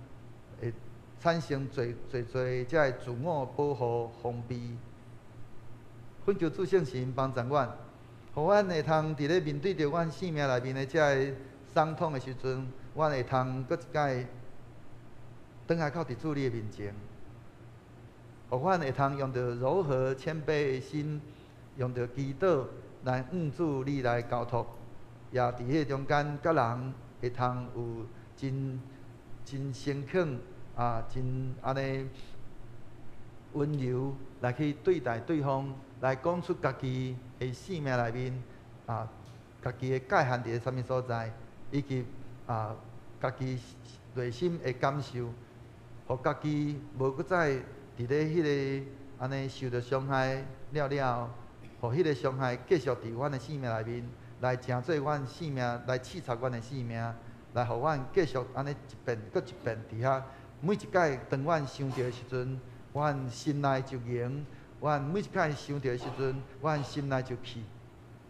會產生濟濟濟這个自我保護封閉。懇求主聖神幫助阮，予阮會通佇咧面對著阮生命內面的這个傷痛的時陣，阮會通閣一擺轉來到佇主你的面前，予阮會通用著柔和謙卑的心，用著祈禱來向主你來交託，也佇彼個中間佮人會通有真真誠懇啊，真按呢溫柔來去對待對方，來講出家己的生命內面啊，家己的界限佇咧啥物所在，以及啊，家己內心的感受，予家己無閣再佇咧彼个按呢受著傷害了了後，予彼个傷害繼續佇阮的生命內面，來成做阮生命，來刺插阮的生命，來予阮繼續按呢一遍閣一遍佇遐。每一擺當阮想著的時陣，阮心內就凝；阮每一擺想著的時陣，阮心內就氣。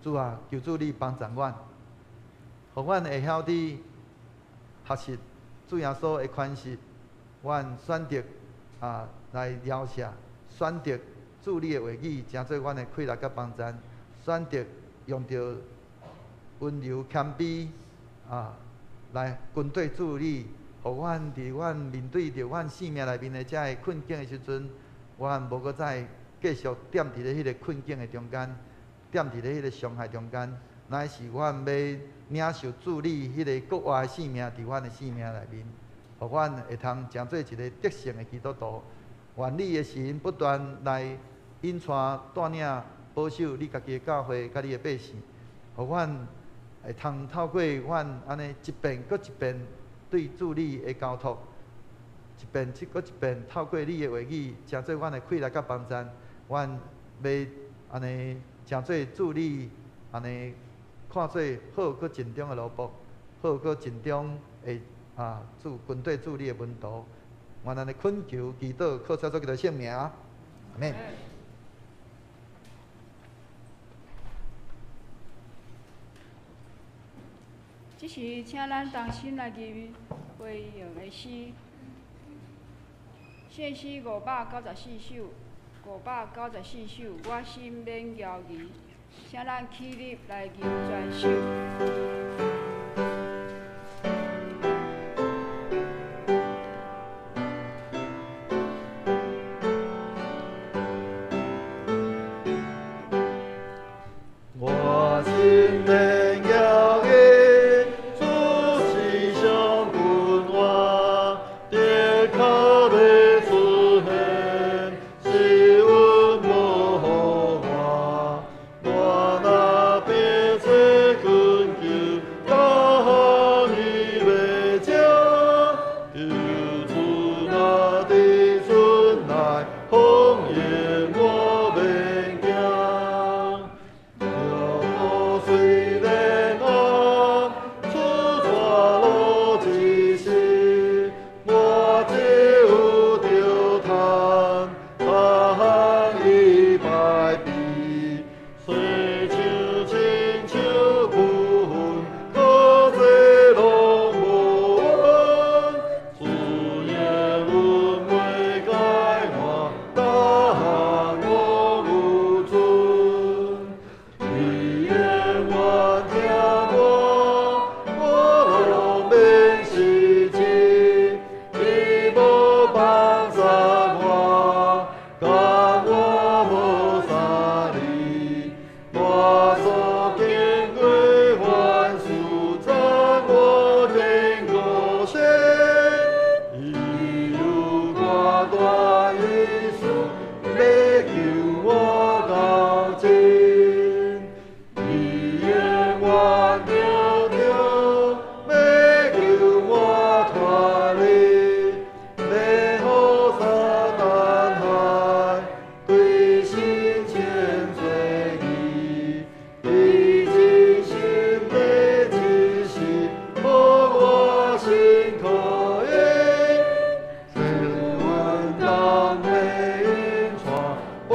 主啊，求主你幫助阮，予阮會曉得學習主耶穌的款式，阮選擇啊來饒恕，選擇主你的話語，成做阮的氣力佮幫贊，選擇用著溫柔謙卑啊來跟隨主你，予阮佇阮面對著阮生命內面的這个困境的時陣，阮無閣再繼續踮佇咧彼个困境的中間，踮佇咧彼个傷害中間，乃是阮欲領受主你彼个閣活的生命佇阮的生命內面，予阮會通成做一个得勝的基督徒。願你的神不斷來引帶帶領保守你家己的教會佮你的百姓，予阮會通透過阮按呢一遍閣一遍對主你的交託，一遍閣一遍透過你的話語，成做阮的氣力佮幫贊，阮欲按呢成做主你按呢看做好閣盡忠的奴僕，好閣盡忠的啊主跟隨主你的門徒，阮按呢懇求祈禱，靠主耶穌基督聖名，阿們。這時，請咱同心來吟回應的詩，獻詩594首，594首，我心免猶疑，請咱起立來吟全首。我心免猶疑，主是上君王，敵跤欲出現，是阮無予我。我若變做困求，逐項伊袂食，求主若佇陣內，風言我免驚。腳步雖然暗，出帶路之時，我只有著嘆，逐項伊擺備，雖像親像阮，可濟攏無怨，主耶阮袂改換，逐項我有准。伊永遠疼我，我攏免失志。伊無放殺我，共我無相離。我所經過凡事，讚我堅固神。伊有偌大意思，欲救我到盡。伊永遠著著，欲救我脫離，欲予撒旦害，對神前做義。伊真心的指示，予我心可依。是阮當欲引帶，保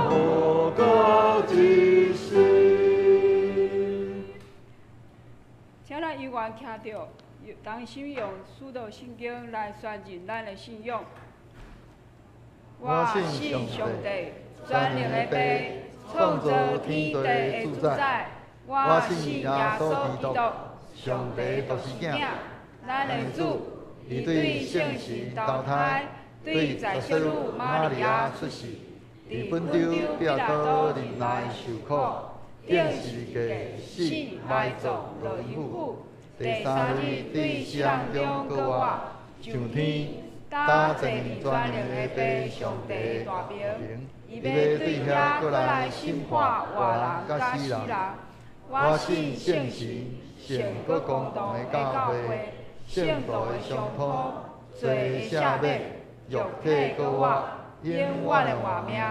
護到這世。請咱猶原徛著，同心用使徒信經來宣認咱的信仰。我信信上帝上帝，全能的父，創造天地的主宰。我信耶穌基督，上帝獨生囝，咱的主，伊對聖神投胎，對在聖女瑪利亞出世，佇本丟彼拉多忍耐受苦，釘十字架死埋葬落陰府，第三日對死人中閣活，上天搭坐伫全能的父上帝的大名，伊欲对遐阁来审判活人佮死人。我信圣神、圣阁公同的教会、圣徒的相通、罪的赦免、肉体阁活、永远的活命。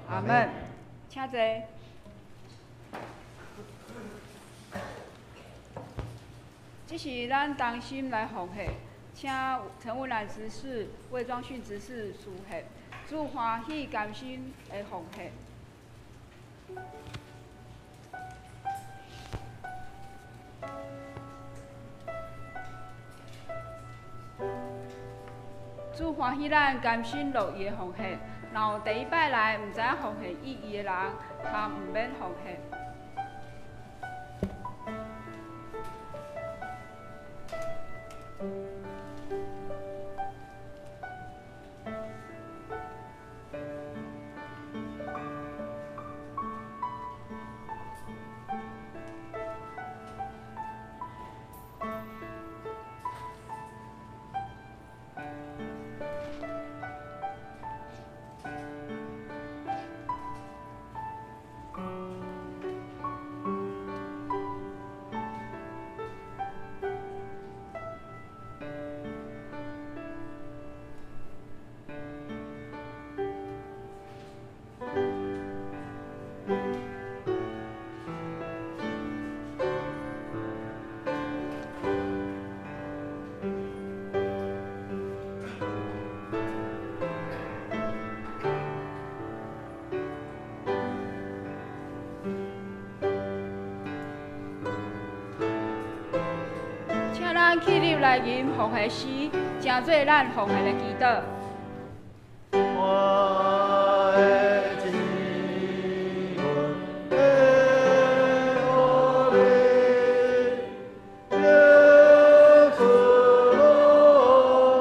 阿门。请坐。这是咱同心来奉献，请陈文兰执事、魏庄训执事书献，主欢喜甘心的奉献。主欢喜咱甘心乐意的奉献，若有第一摆来毋知影奉献意义的人，通毋免奉献。咱起立来吟奉献诗，成做咱奉献的祈祷。我的指纹的予你，日出拢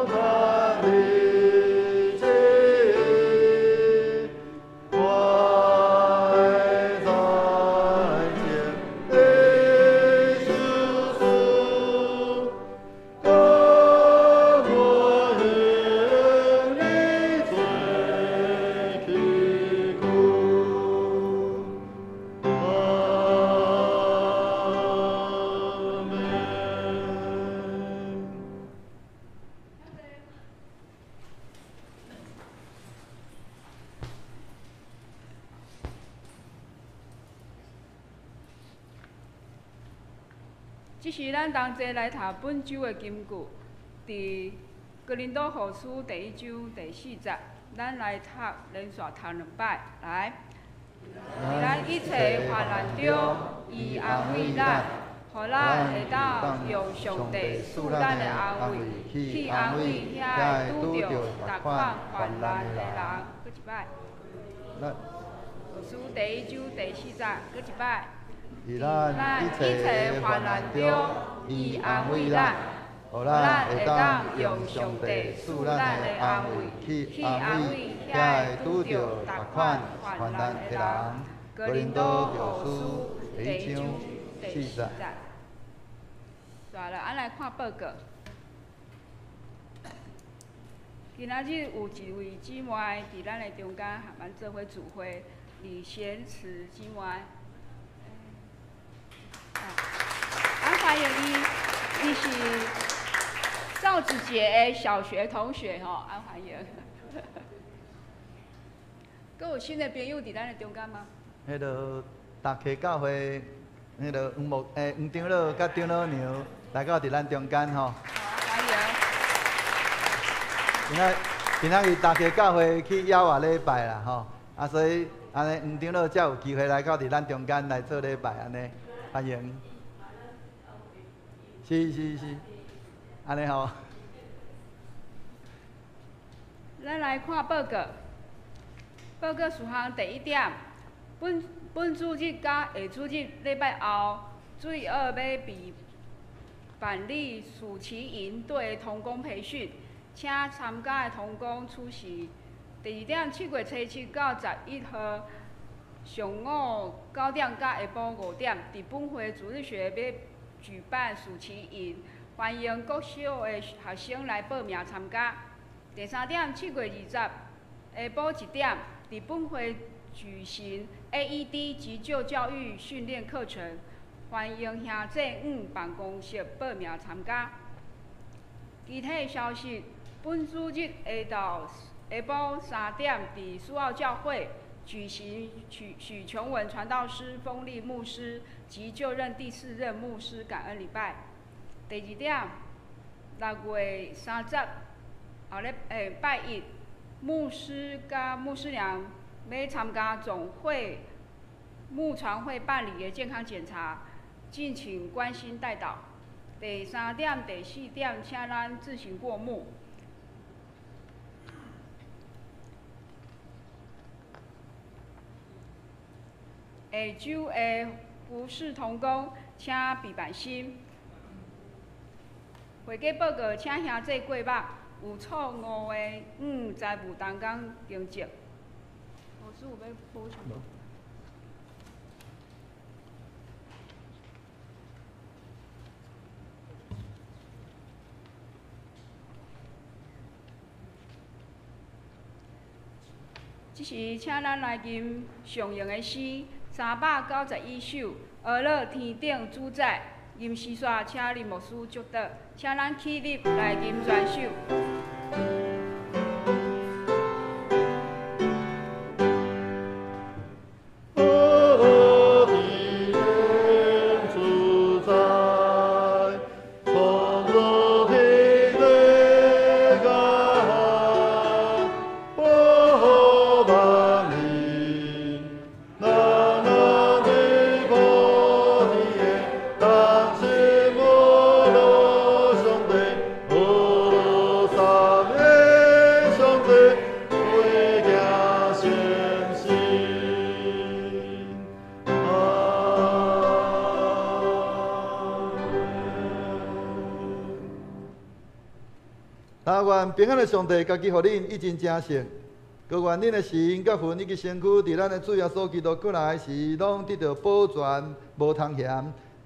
藏你旨意，我的在前的叙述。这是咱同齐来读本周的金句，伫哥林多后书第一章第四节，咱来读，连续读两摆。来，伫咱一切患难中，伊安慰咱，予咱会当用上帝赐咱的安慰，去安慰遐个拄著逐款患难的人。阁一摆。后书第一章第四节，阁一摆。伫咱一切患难中，伊安慰咱，予咱会当用上帝赐咱的安慰，去安慰遐个拄著逐款患难的人。哥林多后书第一章四节。煞了，咱来看报告。今仔日有一位姊妹伫咱的中间，和咱做伙聚会，李贤慈姊妹。咱欢迎伊，伊是赵子杰的小学同学吼，咱欢迎。阁有新的朋友伫咱的中间吗？彼个大溪教会，彼个黄牧黄长老佮长老娘来到伫咱中间吼。欢迎。今仔日大溪教会去邀外礼拜啦吼，啊所以按呢黄长老才有机会来到伫咱中间来做礼拜按呢，欢迎。是是是，按呢吼。咱来看报告。报告事项第一点，本主日佮下主日礼拜后，最后要备办理暑期营队同工培训，请参加的同工出席。第二点，7月初7到11号上午9点到下晡5点，伫本会主日学欲举办暑期营，欢迎国小的学生来报名参加。第三點，7月20下晡1點，佇本會舉行 AED 急救教育訓練課程，歡迎兄弟往辦公室報名參加。其他消息，本主日下晡3點，佇蘇澳教會舉行許瓊文傳道師封立牧師及就任第四任牧師感恩禮拜。第二點，6月30後禮拜一，牧師佮牧師娘欲參加總會牧傳會辦理的健康檢查，敬請關心代禱。第三點、第四點，請咱自行過目。下晝的服侍同工，請備辦心。會計報告，請兄弟過目，有錯誤的，向財務同工訂正。老師有欲補充？這時，請咱來吟上用的詩391首，阿樂天頂主宰，吟詩煞，請林牧師祝禱，請咱起立來吟全首。平安的上帝，家己予恁以真正聖，閣願恁的心佮魂以及身軀，佇咱的主耶穌基督閣來時，攏得著保全，無通嫌。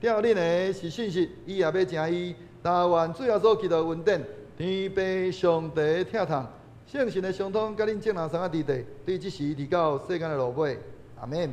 疼護恁的是信實，伊也欲成伊。但願主耶穌基督恩典、天父上帝疼痛、聖神的相通，佮恁眾人相佮佇地，對這時直到世間的落尾。阿們。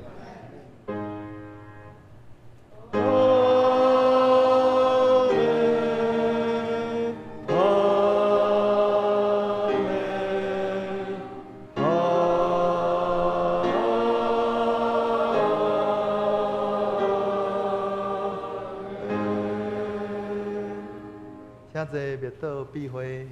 請坐，默禱閉會。